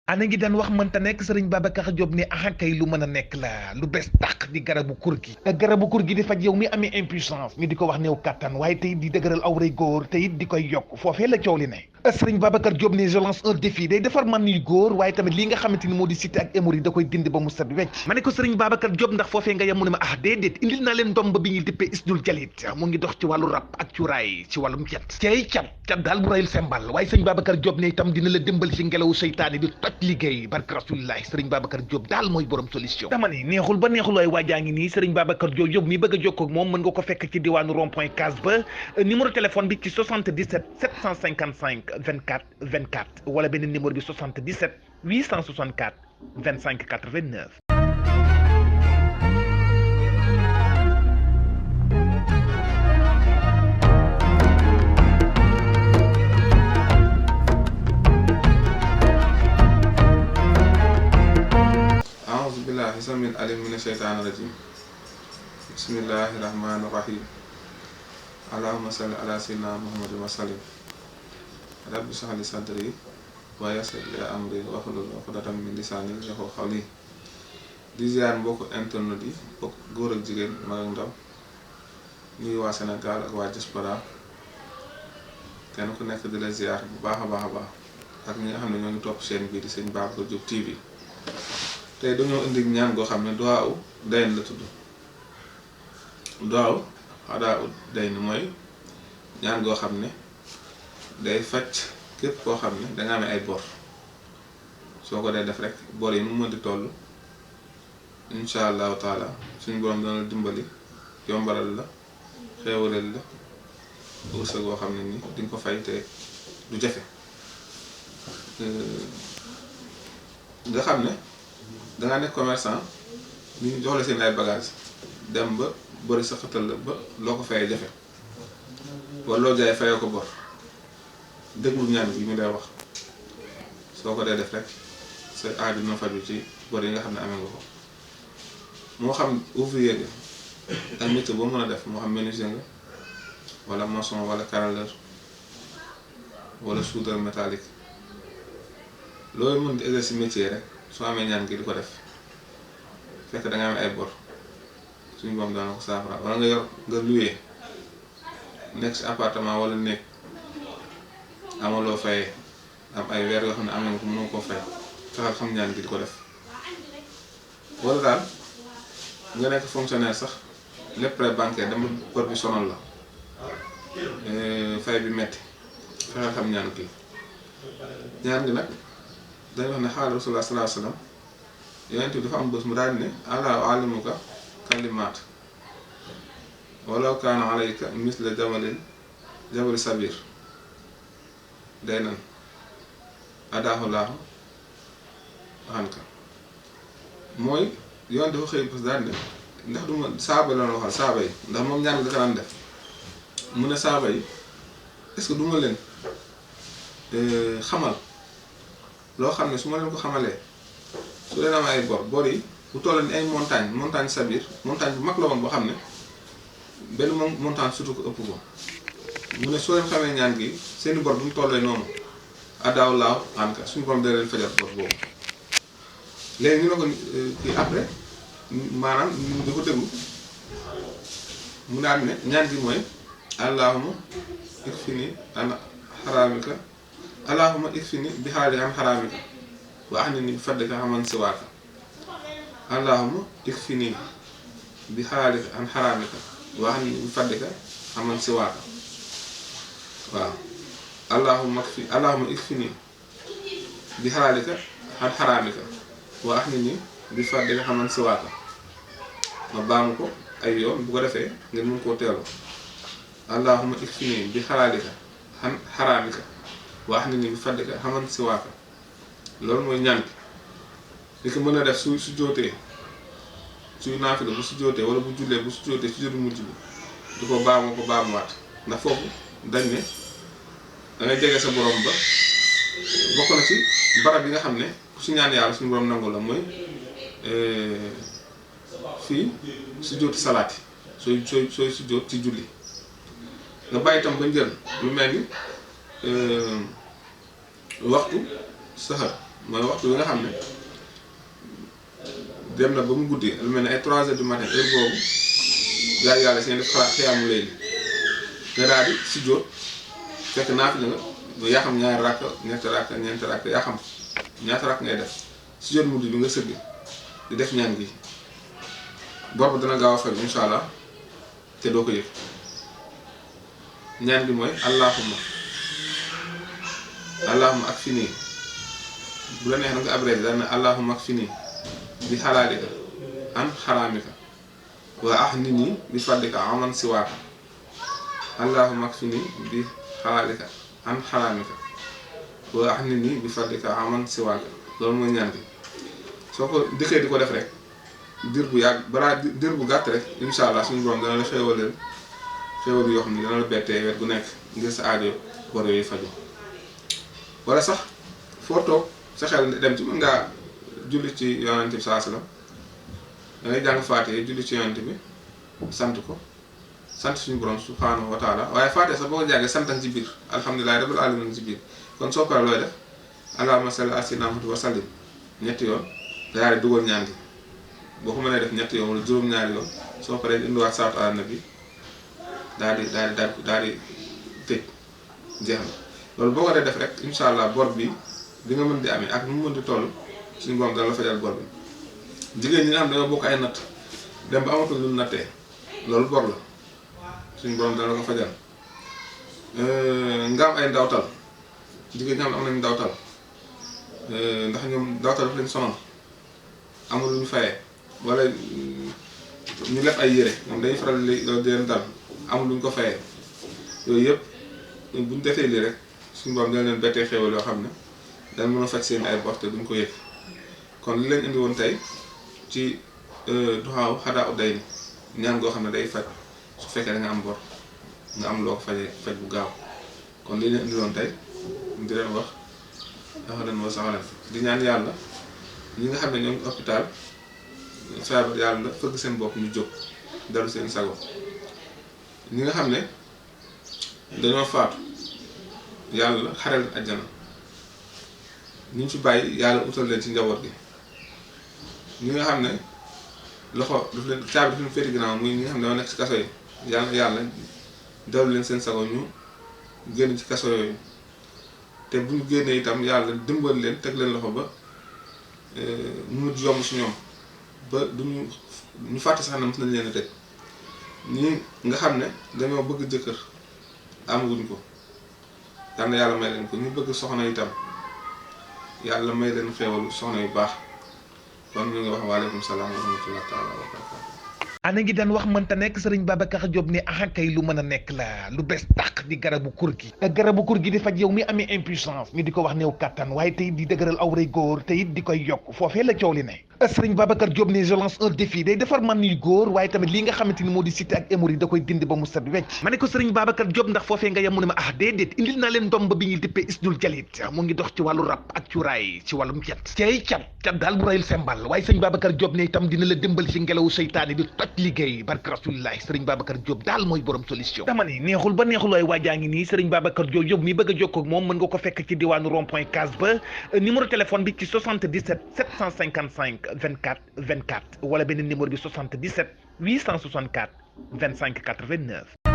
ana ngi daan wax mënta nekk sëriñ Babacar Diop ne ah kay lu mën a nekk la lu bees tàq di garabu kur gi di faj yow mi amee impuissance ñu di ko wax néew kattan waaye tey di dëgëral awray góor te it di koy yokk foofee la coow li ne sëriñ Babacar Diop ne je lance un défi day defar man yu góor waaye tamit lii nga xamante ni moo di cité ak hémorroïde da koy dindi ba mu set wecc ma ne ko sëriñ Babacar Diop ndax foofee nga yem mu ne ma ah déedéet indil naa leen ndomb bi ñuy dippee isdul jalit mu ngi dox ci wàllu rab ak cuuraay ci wàllum cat daal bu rayul sembal waaye sëriñ Babacar Diop ne itam dina la dimbal ci ngelawu seytaane di toj liggéey barke rasulillahi sëriñ Babacar Diop daal mooy borom solution dama ne neexul ba neexul waaye waajaa ngi nii sëriñ Babacar Diop mi bëgg a jokkoo ak moom mën nga ko fekk ci diwaanu rond point case ba numéro téléphone bi ci 77 755 24 24 wala beneen numéro bi 77 864 25 89 billahi samil alim min asheytaan rajim bismillahi rahmani rahim allahumma salli ala sayyidina muhammadin wa sallim rabbi shrah li sadri wa yassir li amri wahlul uqdatan min lisani yafqahu qawli di ziar mbokk internet yi bokk góor ak jigéen mag ak ndaw ñuy waa Sénégal ak waa diaspora kenn ku nekk di la ziar bu baax a baax ak ñi nga xam ne ñoo ngi topp chaîne bii di Serigne Babacar Diop TV tey dañoo indi ñaan goo xam ne duwaaw dayn la tudd duwaaw xadaa ut dayn mooy ñaan goo xam ne day faj képp koo xam ne danga amee ay bor soo ko dee def rek bor yi mu mën di toll insha allahu taala suñu borom dana la dimbali yombalal la xeewalal la wërsëg goo xam ne ni di nga ko fay te du jafe nga xam ne dangaa nekk commerçant ñu jox la seen ay bagage dem ba bëri sa xëtal la ba loo ko fayee jafe wala loo jaay fayoo ko bor déglu ñaan bi ñu lay wax soo ko dee def rek sa aaju dina faju ci bor yi nga xam ne amee nga ko moo xam ouvrier nga ak métier boo mën a def moo xam menuisier nga wala maçon wala carreleur wala soudeur métallique loolu mën di exercer métier rek soo amee ñaan gi di ko def fekk da nga am ay bor suñu boom dana ko saafara wala nga yor nga loué nekk si appartement wala nekk amaloo fayee am ay weer yoo xam ne am na nga ko mënoo koo fay fexeel xam ñaan gi di ko def wala daal nga nekk fonctionnaire sax lépp prêt bancaire dama bor bi sonal la fay bi metti fexeel xam ñaan gi nag dañuy wax ne xaala rasulullah sallallahu alayhi wasallam yonent bi dafa am bés mu daal ne alaa uallimuka kalimaat walaw kaana alayka misla jabali sabir day nan adaahu laahu anka mooy yoon dafa xëy bés daal ne ndax du ma saaba la waxal saaba yi ndax moom ñaan nga daan def mu ne saaba yi est-ce que du ma leen xamal loo xam ne su ma leen ko xamalee su leen am ay bor yi bu toll ni ay montagne sabir montagne bu mag la woon boo xam ne benn montagne surtout ko ëpp ko mu ne soo leen xamee ñaan gi seeni bor bu mu tollee noonu adaaw laaw anka suñu borom da leen fajal bor boobu léegi ñu ne ko kii après maanaam ñu di ko déglu mu naan ne ñaan gi mooy allahumma ikfini an xaraamika allahumma ikfini bi xaali an xaraamika wa ahnini bi fadlika aman siwaaka allahumma ikfini bi xaali an xaraamika wa ahnini bi fadlika aman siwaaka waaw allahumma ikfini bi xaalika an xaraamika wa ahnini bi fadlika aman siwaaka ma baamu ko ay yoon bu ko defee ngeen mën koo teelu allahumma ikfini bi xaalika an xaraamika wa ahnini bi fadlika aman siwaaka loolu mooy ñaan bi ko mën a def su jootee suy naafila bu su jootee wala bu jullee bu su jootee ci jotu mujj bi di ko baamuwaat ndax foofu dañ ne dangay jege sa borom ba bokk na ci barab yi nga xam ne ku si ñaan yàlla suñu borom nangu la mooy fii su jooti salaat yi sooy su joot ci julli nga bàyyi itam ba njël lu mel ni waxtu saxar mooy waxtu bi nga xam ne dem na ba mu guddi lu mel ne ay 3 heures du matin heure boobu yàlla seen def xalaat xiyaamu layli nga daal di sujjóot fekk naafila nga yaa xam ñaari rakk ñetti rakk ñeenti rakk yaa xam ñaata rakk ngay def sujjóot mujj bi nga sëgg di def ñaan gi bor ba dana gaaw a faj insha allah te doo ko yëg ñaan gi mooy allahumma ak fi nii bu la neex na nga abrégé dana allahumma ak fi nii bi xalaalika an xaraamika wa ahnini bi fadlika aman siwaaka allahumma ak fi nii bi xalaalika an xaraamika wa ahnini bi fadlika aman siwaaka loolu mooy ñaan gi soo ko dëkkee di ko def rek dir bu yàgg balaa dir bu gàtt rek insha allah suñu borom dana la xéewal yoo xam ne dana la bettee wet gu nekk ngir sa aajo bor yooyu faju wala sax foo toog sa xel dem ci mën ngaa julli ci yonent bi saa sallam da ngay jàng faatee julli ci yonent bi sant ko sant suñu borom subhanahu wa taala waaye faatee sax boo ko jàngee santan ci biir alhamdulillahi rabbil alamin ci biir kon soo paree looy def allahumma salli ala sayyidina Muhammad wa sallim ñetti yoon daal di dugal ñaan gi boo ko mënee def ñetti yoon wala juróom-ñaari yoon soo paree indiwaat salaatu ala nabi daal di tëj jeex na loolu boo ko dee def rek incha allah bor bi nga mën di amee ak nu mu mën di toll suñu borom dana la fajal bor bi jigéen ñi nga xam ne dañoo bokk ay natt dem ba amatul lu nattee loolu bor la suñu borom dana la ko fajal nga am ay ndawtal jigéen ñi xam ne am nañu ndawtal ndax ñoom ndawtal daf leen sonal amul lu ñu fayee wala ñu leb ay yére ñoom dañuy faral di leen dal amul lu ñu ko fayee yooyu yëpp bu ñu defee lii rek suñu borom dina leen bettee xéewal yoo xam ne dañ mën a faj seen ay bor te duñ ko yëg kon li leen indi woon tey ci duxaaw xadaa udday ni ñaan goo xam ne day faj su fekkee da nga am bor nga am loo ko fajee faj bu gaaw kon li leen indi woon tey di leen wax ahlan wa sahlan di ñaan yàlla ñi nga xam ne ñoom hôpital feebar yàlla fëgg seen bopp ñu jóg dalu seen sago ñi nga xam ne dañoo faatu yàlla xarel àjjana ñu fi bàyyi yàlla utal leen ci njaboot gi ñi nga xam ne loxo daf leen caabi daf leen féeti ginnaaw muy ñi nga xam ne dañoo nekk ci kaso yi yàlla dalu leen seen sago ñu génn ci kaso yooyu te bu ñu génnee itam yàlla dimbal leen teg leen loxo ba mu mujj yomb si ñoom ba ñu fàtte sax na mos nañ leen a tëj ñi nga xam ne dañoo bëgg jëkkër amaguñ ko yal na yàlla may leen ko ñu bëgg soxna itam yàlla may leen xéewalu soxna yu baax kon ñu ngi wax waaleykum salaam wa rahmatullahi taala wa barakatuh ana ngi daan wax mënta nekk sëriñ Babacar Diop ne kay lu mën a nekk la lu bees tàq di garabu kur gi di faj yow mi amee impuissance ñu di ko wax néew kattan waaye tey di dëgëral awray góor te it di koy yokk foofee la coow li ne sëriñ Babacar Diop ne je lance un défi day defar man yu góor waaye tamit lii nga xamante ni moo di cité ak hémorroïde da koy dindi ba mu set wecc ma ne ko sëriñ Babacar Diop ndax foofee nga yem mu ne ma déedéet indil naa leen ndomba bi ñuy dippee isdul jalit mu ngi dox ci wàllu rab ak cuuraay ci wàllum cat daal bu rayul sembal waaye sëriñ Babacar Diop ne itam dina la dimbali ci ngelawu seytaane bi toj liggéey barke rasulillahi sëriñ Babacar Diop daal mooy borom solution dama ne neexul ba neexul waaye waajaa ngi nii sëriñ Babacar Diop yow mi bëgg a jokkoo ak moom mën nga ko fekk ci diwaanu rond-point case ba numéro téléphone bi ci 77 755 24 24 wala beneen numéro bi 77 864 25 89